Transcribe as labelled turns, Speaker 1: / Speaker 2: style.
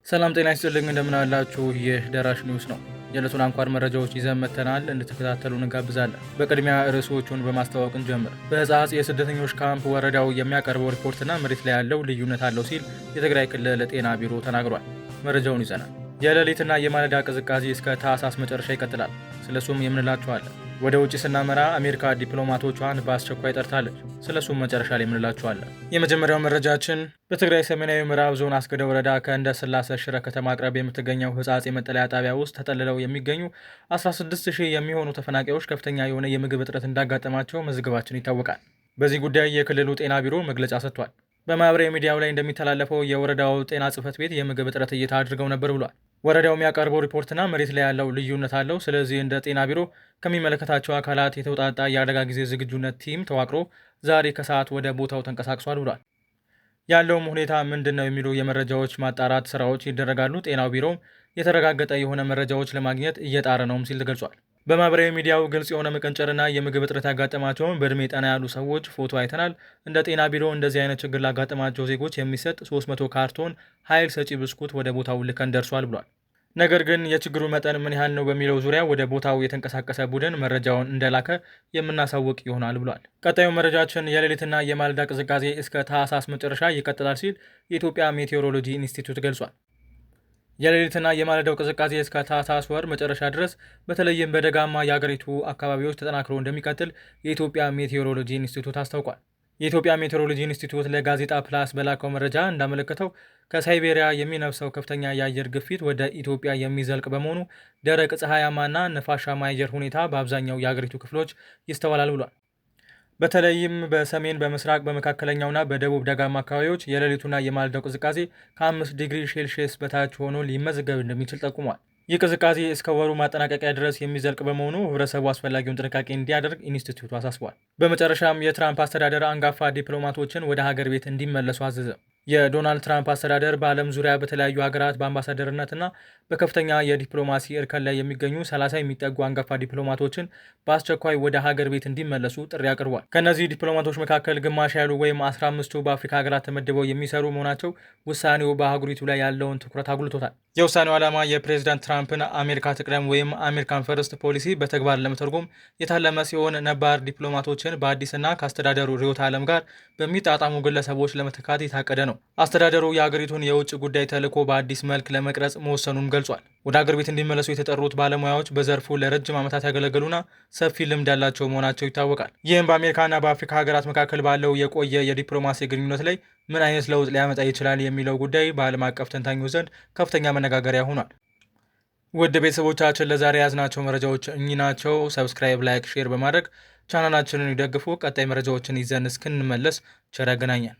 Speaker 1: ሰላም ጤና ይስጥልኝ፣ እንደምን አላችሁ? ይህ ደራሽ ኒውስ ነው። የዕለቱን አንኳር መረጃዎች ይዘን መጥተናል፣ እንድትከታተሉን እንጋብዛለን። በቅድሚያ ርዕሶቹን በማስተዋወቅ እንጀምር። በሕጻጽ የስደተኞች ካምፕ ወረዳው የሚያቀርበው ሪፖርትና መሬት ላይ ያለው ልዩነት አለው ሲል የትግራይ ክልል ጤና ቢሮ ተናግሯል። መረጃውን ይዘናል። የሌሊትና የማለዳ ቅዝቃዜ እስከ ታህሳስ መጨረሻ ይቀጥላል። ስለሱም የምንላችኋለን። ወደ ውጭ ስናመራ አሜሪካ ዲፕሎማቶቿን በአስቸኳይ ጠርታለች። ስለሱም መጨረሻ ላይ የምንላችኋለን። የመጀመሪያው መረጃችን በትግራይ ሰሜናዊ ምዕራብ ዞን አስገደ ወረዳ ከእንደ ስላሴ ሽረ ከተማ አቅራቢያ የምትገኘው ሕጻጽ የመጠለያ ጣቢያ ውስጥ ተጠልለው የሚገኙ 16,000 የሚሆኑ ተፈናቃዮች ከፍተኛ የሆነ የምግብ እጥረት እንዳጋጠማቸው መዘገባችን ይታወቃል። በዚህ ጉዳይ የክልሉ ጤና ቢሮ መግለጫ ሰጥቷል። በማህበራዊ ሚዲያው ላይ እንደሚተላለፈው የወረዳው ጤና ጽሕፈት ቤት የምግብ እጥረት እይታ አድርገው ነበር ብሏል። ወረዳው የሚያቀርበው ሪፖርትና መሬት ላይ ያለው ልዩነት አለው። ስለዚህ እንደ ጤና ቢሮ ከሚመለከታቸው አካላት የተውጣጣ የአደጋ ጊዜ ዝግጁነት team ተዋቅሮ ዛሬ ከሰዓት ወደ ቦታው ተንቀሳቅሷል ብሏል። ያለውም ሁኔታ ምንድን ነው የሚሉ የመረጃዎች ማጣራት ስራዎች ይደረጋሉ። ጤናው ቢሮም የተረጋገጠ የሆነ መረጃዎች ለማግኘት እየጣረ ነውም ሲል ተገልጿል። በማህበራዊ ሚዲያው ግልጽ የሆነ መቀንጨርና የምግብ እጥረት ያጋጠማቸውን በእድሜ ጠና ያሉ ሰዎች ፎቶ አይተናል። እንደ ጤና ቢሮ እንደዚህ አይነት ችግር ላጋጠማቸው ዜጎች የሚሰጥ 300 ካርቶን ኃይል ሰጪ ብስኩት ወደ ቦታው ልከን ደርሷል ብሏል። ነገር ግን የችግሩ መጠን ምን ያህል ነው በሚለው ዙሪያ ወደ ቦታው የተንቀሳቀሰ ቡድን መረጃውን እንደላከ የምናሳውቅ ይሆናል ብሏል። ቀጣዩ መረጃችን የሌሊትና የማለዳ ቅዝቃዜ እስከ ታህሳስ መጨረሻ ይቀጥላል ሲል የኢትዮጵያ ሜቴዎሮሎጂ ኢንስቲትዩት ገልጿል። የሌሊትና የማለዳው ቅዝቃዜ እስከ ታህሳስ ወር መጨረሻ ድረስ በተለይም በደጋማ የአገሪቱ አካባቢዎች ተጠናክሮ እንደሚቀጥል የኢትዮጵያ ሜቴዎሮሎጂ ኢንስቲትዩት አስታውቋል። የኢትዮጵያ ሜቴዎሮሎጂ ኢንስቲትዩት ለጋዜጣ ፕላስ በላከው መረጃ እንዳመለከተው ከሳይቤሪያ የሚነፍሰው ከፍተኛ የአየር ግፊት ወደ ኢትዮጵያ የሚዘልቅ በመሆኑ ደረቅ፣ ፀሐያማና ነፋሻማ የአየር ሁኔታ በአብዛኛው የአገሪቱ ክፍሎች ይስተዋላል ብሏል። በተለይም በሰሜን፣ በምስራቅ፣ በመካከለኛውና በደቡብ ደጋማ አካባቢዎች የሌሊቱና የማለዳው ቅዝቃዜ ከ5 ዲግሪ ሴልሺየስ በታች ሆኖ ሊመዘገብ እንደሚችል ጠቁሟል። ይህ ቅዝቃዜ እስከ ወሩ ማጠናቀቂያ ድረስ የሚዘልቅ በመሆኑ ሕብረተሰቡ አስፈላጊውን ጥንቃቄ እንዲያደርግ ኢንስቲትዩቱ አሳስቧል። በመጨረሻም የትራምፕ አስተዳደር አንጋፋ ዲፕሎማቶችን ወደ ሀገር ቤት እንዲመለሱ አዘዘ። የዶናልድ ትራምፕ አስተዳደር በዓለም ዙሪያ በተለያዩ ሀገራት በአምባሳደርነትና በከፍተኛ የዲፕሎማሲ እርከን ላይ የሚገኙ 30 የሚጠጉ አንጋፋ ዲፕሎማቶችን በአስቸኳይ ወደ ሀገር ቤት እንዲመለሱ ጥሪ አቅርቧል። ከእነዚህ ዲፕሎማቶች መካከል ግማሽ ያሉ ወይም 15ቱ በአፍሪካ ሀገራት ተመድበው የሚሰሩ መሆናቸው ውሳኔው በአህጉሪቱ ላይ ያለውን ትኩረት አጉልቶታል። የውሳኔው ዓላማ የፕሬዚዳንት ትራምፕን አሜሪካ ትቅደም ወይም America First ፖሊሲ በተግባር ለመተርጎም የታለመ ሲሆን ነባር ዲፕሎማቶችን በአዲስና ከአስተዳደሩ ርዕዮተ ዓለም ጋር በሚጣጣሙ ግለሰቦች ለመተካት የታቀደ ነው። አስተዳደሩ የአገሪቱን የውጭ ጉዳይ ተልዕኮ በአዲስ መልክ ለመቅረጽ መወሰኑን ገልጿል። ወደ አገር ቤት እንዲመለሱ የተጠሩት ባለሙያዎች በዘርፉ ለረጅም ዓመታት ያገለገሉና ሰፊ ልምድ ያላቸው መሆናቸው ይታወቃል። ይህም በአሜሪካና በአፍሪካ ሀገራት መካከል ባለው የቆየ የዲፕሎማሲ ግንኙነት ላይ ምን አይነት ለውጥ ሊያመጣ ይችላል የሚለው ጉዳይ በዓለም አቀፍ ተንታኞች ዘንድ ከፍተኛ መነጋገሪያ ሆኗል። ውድ ቤተሰቦቻችን ለዛሬ የያዝናቸው መረጃዎች እኚህ ናቸው። Subscribe፣ like፣ share በማድረግ ቻናላችንን ይደግፉ። ቀጣይ መረጃዎችን ይዘን እስክንመለስ ቸር ያገናኘን።